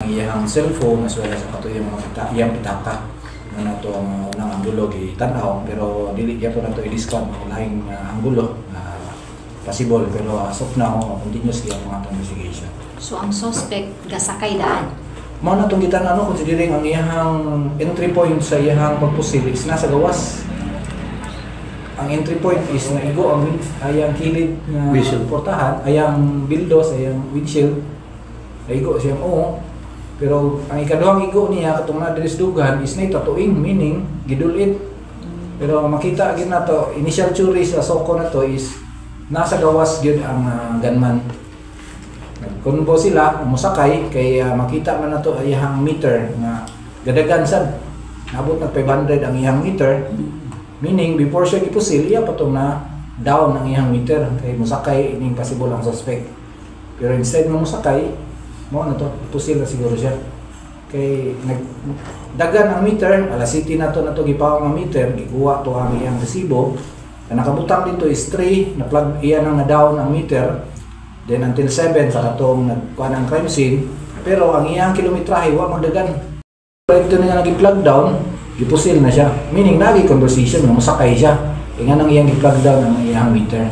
iyang cellphone as well as ang kato iyang mga iyang pitaka na nato ang unang anggulo gitan-aw, pero dili gyapon nato i-discount ang lahing anggulo, possible, pero as of now continuous gyapon ang atong investigation. So ang suspect gasakay daan. Mao na itong gitan ano, considering ang iyahang entry point sa iyahang pagpusil is nasa gawas. Ang entry point is naigo ang ayang kilid nga Windshield. Portahan, ayang bildos, ayang windshield. Naigo siyang oo. Pero ang ikaduhang igo niya katong na diri sa dughan is nay tatuing, meaning gidulit. Pero makita gyud nato, initial theory sa SOCO na to is nasa gawas gyud ang gunman. Nagkonbo sila, musakay kay makita man nato iyang meter nga gadagan sad. Nabot nag 500 ang iyang meter. Meaning before siya gipusil, iya pa tong na down ang iyang meter kay musakay ining possible ang suspect. Pero instead nga musakay, mao na to, pusil na siguro siya. Kay nag dagan ang meter, alas city na to gipawang ang meter, gikuha to ang iyang resibo. Ang nakabutang dito is 3, na plug iya nang na-down ang meter. Then until 7 sa katong nagkuha ng crime scene, pero ang iyang kilometrahe wa magdagan. Pero ito na nga nag-plug down, gipusil na siya. Meaning nagi conversation nga mosakay siya. Kaya nga nang iyang gi-plug down ang iyang meter.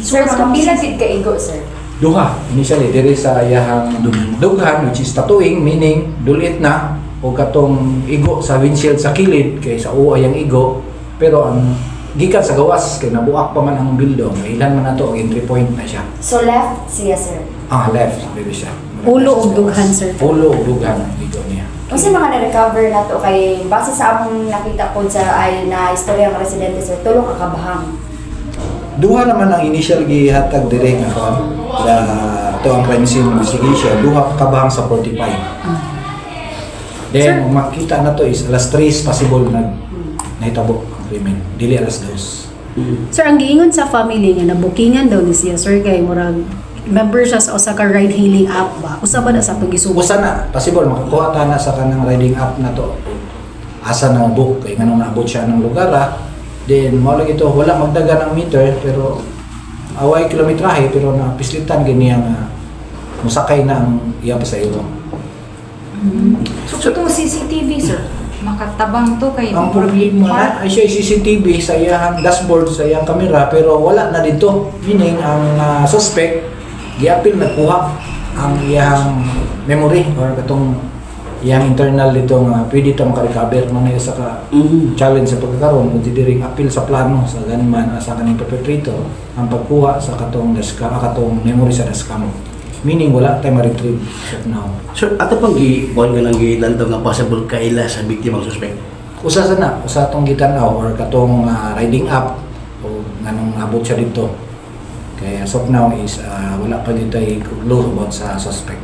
Sir, mga pila gid ka igo, sir? Duha, initially diri sa iyang dughan, which is tattooing, meaning dulit na, o katong igo sa windshield sa kilid kay sa uo ayang igo, pero ang gikan sa gawas kay nabuak pa man ang bildo, mailan man nato ang entry point na siya. So left siya, sir? Ah, left diri siya. Ulo og dughan, sir. Ulo og dughan ang igo niya. Kasi mga na-recover na to kay base sa among nakita po sa ay na istorya ng residente, sir, tulo ka kabahang. Duha naman ang initial gihatag dire nga kon sa ato ang crime scene investigation, duha ka kabahang sa 45. Then kung makita na to is alas 3 possible nag nahitabo ang krimen, dili alas 2. Sir, ang giingon sa family nga nabukingan daw ni siya, sir, kay murag member siya sa usa ka ride hailing app ba? Usa ba na sa atong gisugot? Usa na possible makakuha ta na sa kanang riding app na to asa na book kay nganong naabot siya ng lugar ah. Then mao lagi to, wala magdaga ng meter pero away kilometrahe, pero napislitan gani nga musakay na ang iyang pasahero. So itong CCTV, sir, makatabang to kay Ang problema na ay siya CCTV sa iyang dashboard, sa iyang kamera, pero wala na dito. Meaning ang suspect giapil nagkuha ang iyang memory or katong iyang internal dito nga pwede ta makarecover man na isa ka challenge sa pagkakaroon, considering apil sa plano sa gunman, sa kaning perpetrator, ang pagkuha sa katong dashcam, katong memory sa dashcam, meaning wala tayo ma-retrieve as of now. Sir, ato pang gi kuan nga nang gilantaw nga possible kaila sa biktima ang suspect? Usa sa na, usa atong gitan-aw or katong riding app o nganong abot siya dito. Kaya as of now is wala pa dito ay clue about sa suspect.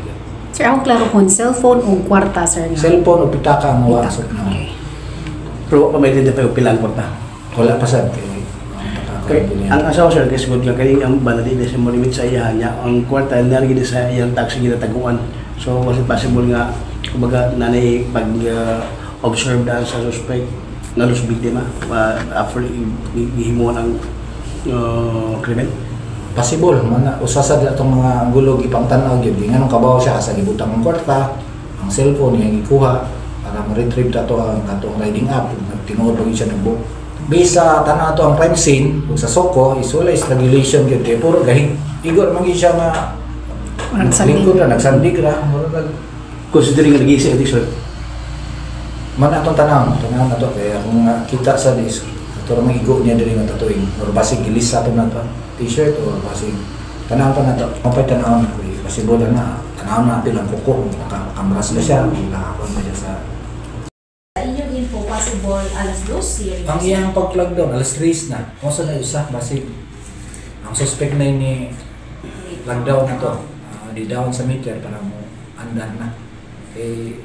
Sir, akong klaro kung cellphone o kwarta, sir, nga. Cellphone o pitaka ang wa as Pitaka, of now. okay. Pero wa pa may identify og pila ang kwarta. Wala pa sad kay Kay ang asawa, sir, kasi good nga kay ang baladi sa mo limit sa iya niya ang kwarta na gid sa iyang taxi ginataguan. So was it possible nga kumbaga nanay pag observe daan sa suspect nga los biktima after gihimuan ang krimen? Possible man na usa sa atong mga anggulo gipangtan-aw gyud nganong kabaw siya sa gibutang ang kwarta, ang cellphone iyang gikuha para ma-retrieve ta to ang katong riding app tinuod pa gyud siya nag-book. Based sa tan-aw to ang crime scene ug sa SOCO is wala strangulation gyud kay puro gahi igo man gyud siya nga Nagsandig. lingkod ra, nagsandig ra, murag Considering nga nag-iisa ito, sir. Man atong tanaw tanaw na to kaya kung kita sa dis ato ra igo niya diri nga tatuing or basig gilisa to na to t-shirt or basig tanaw pa na to mapay tanaw na kay possible na tanaw na apil ang kuko, nakakamras na siya, nakakon na siya sa Sa inyong info, possible alas 2 siya. Ang iyang pag-plug down alas 3 na kung sa na usa basig ang suspect na ini plug down na to, di down sa meter para mo andar na kay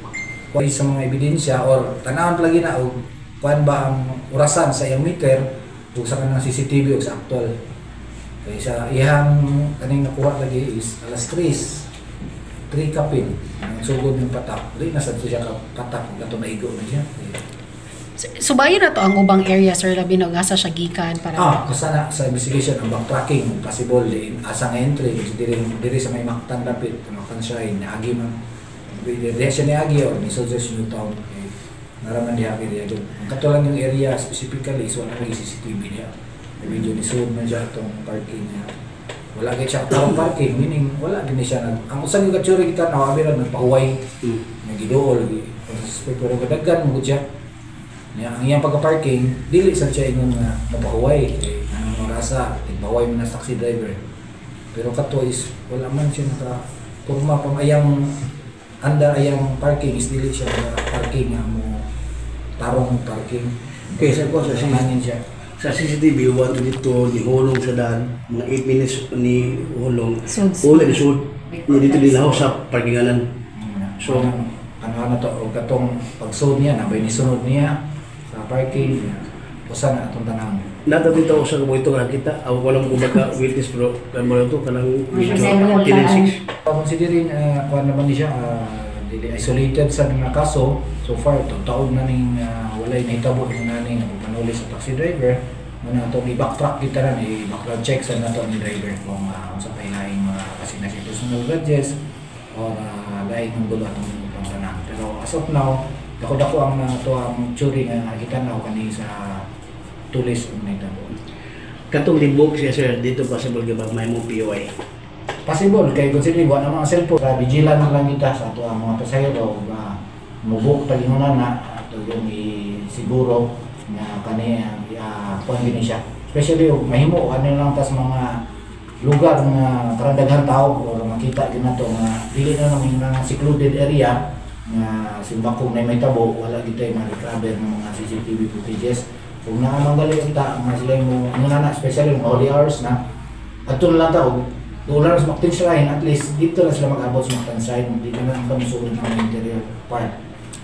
kung sa mga ebidensya or tanawon lagi na og kuan ba ang orasan sa iyang meter ug sa kanang CCTV ug sa actual, kay sa iyang kaning nakuha lagi is alas 3 3 kapin ang sugod ng patak, di na sad siya katak kato naigo na siya. Subayon na to ang ubang area, sir, labi na asa siya gikan para Ah, basta na sa investigation ang backtracking possible din asa nga entry kasi diri diri sa may Mactan dapit, Mactan Shrine, naagi man. Diha siya niagi or nisod sa New Town. Kay naraman diha kay diha doon. Ang kato lang yung area specifically is wala kay CCTV diha. Kay medyo nisod man siya atong parking niya. Wala kay siya tarong parking, meaning wala gini siya nag ang usa gyud ka tsuri kita na abi ra nagpahuway, nagiduol suspect, pero kadaghan mo gud siya. Niya ang iyang pagka-parking dili sad siya ingon nga mapahuway kay anong orasa tigpahuway man na sa taxi driver. Pero kato is wala man siya naka porma pang ayang andar, ayang parking is dili siya naka parking nga mo tarong parking. Okay, sa ko sa Hangin siya. Sa CCTV 1:22 ni hulong sa daan, mga 8 minutes ni hulong. Sud. Una ni sud. Ni dito nilaho sa parkinganan. So, ano na to, o katong pagsud niya, nabay ni sunod niya sa parking, usa na atong tanawon. Nata dito ako sa kabuhito nga nakita, ako ko lang kumbaga witness, pero kamo lang to kanang medyo 10-6. Considering kuan naman ni siya, dili isolated sa mga kaso, so far to taon na ning walay nahitabo ng nani nga panuli sa taxi driver, muna atong i-backtrack kita ran, i-background check sa nato ni driver kung unsa pa ilaing mga kasi na personal grudges or laing ang gulo atong tanan. Pero as of now, dako-dako ang nato ang tsuri nga kita na kani sa tulis ang nahitabo. Katong libog siya, sir, dito possible ga ba may mo POI? Possible kay considering wa na mga cellphone, vigilant lang kita sa ato ang mga pasahero nga mubuk tagingunan na ato yung isiguro nga kani ang kuan gini siya. Especially og mahimo ano lang tas mga lugar nga karandaghan tao or makita gyud nato nga dili na naman nga secluded area nga simbakong na may tabo, wala gyud tay ma-recover ng mga CCTV footages. Kung naa man gali unta nga sila mo ano na, especially mga holy hours na adto na lang ta og dollars Mactan Shrine, at least dito na sila mag-abot sa Mactan Shrine, hindi na lang kami sulod ng interior part.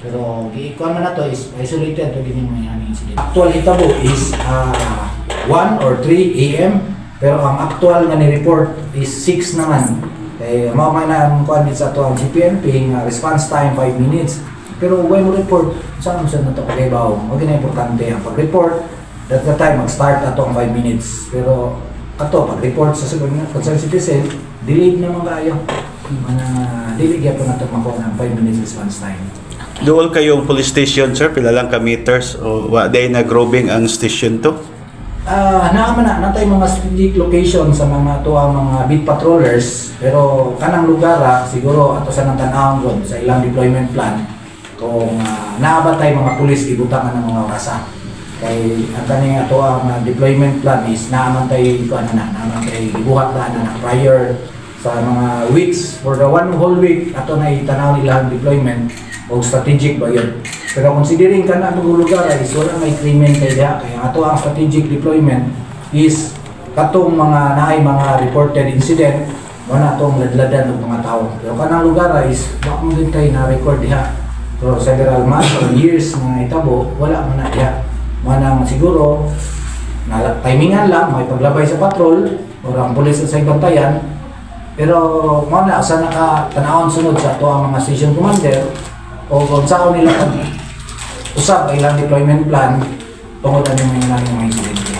Pero giikuan man nato is isolated to gini mga yani incident. Actual hitabo is 1 or 3 a.m. pero ang actual nga ni-report is 6 naman. Kay mao man na ang kuan sa ato ang GPMP nga response time 5 minutes. Pero when mo report, saan mo sa nato paghibaw? Mo gina importante ang pag-report. That the time mag-start ato ang 5 minutes. Pero kato pag-report sa concerned citizen, delayed naman kaayo. Mga dili gyapon nato makuha ng 5 minutes response time. Duol kayong police station, sir, pila lang ka meters o wa day na growing ang station to? Naa man na natay mga strategic location sa mga tuang mga beat patrollers, pero kanang lugar siguro ato sa nang tan-awon ron sa ilang deployment plan kung naa ba tay mga pulis gibutangan ng mga orasa. Kay ang kaning ato ang deployment plan is naa man tay kuan na naa man tay gibuhat na na prior sa mga weeks, for the one whole week ato na itanaw nila ang deployment o strategic ba yun. Pero considering kana ang lugar is wala may krimen kay diha, kaya ato ang strategic deployment is katong mga naay mga reported incident, wala atong ladladan og mga tao. Pero kanang lugar is wa mo din tay na record diha for several months or years nga itabo, wala man na diha. Manang siguro na timingan lang may paglabay sa patrol or ang pulis sa bantayan. Pero mao na usa naka tan-awon sunod sa ato ang mga station commander o kung saan nila pag usab ang ilang deployment plan tungod ani mga mga insidente.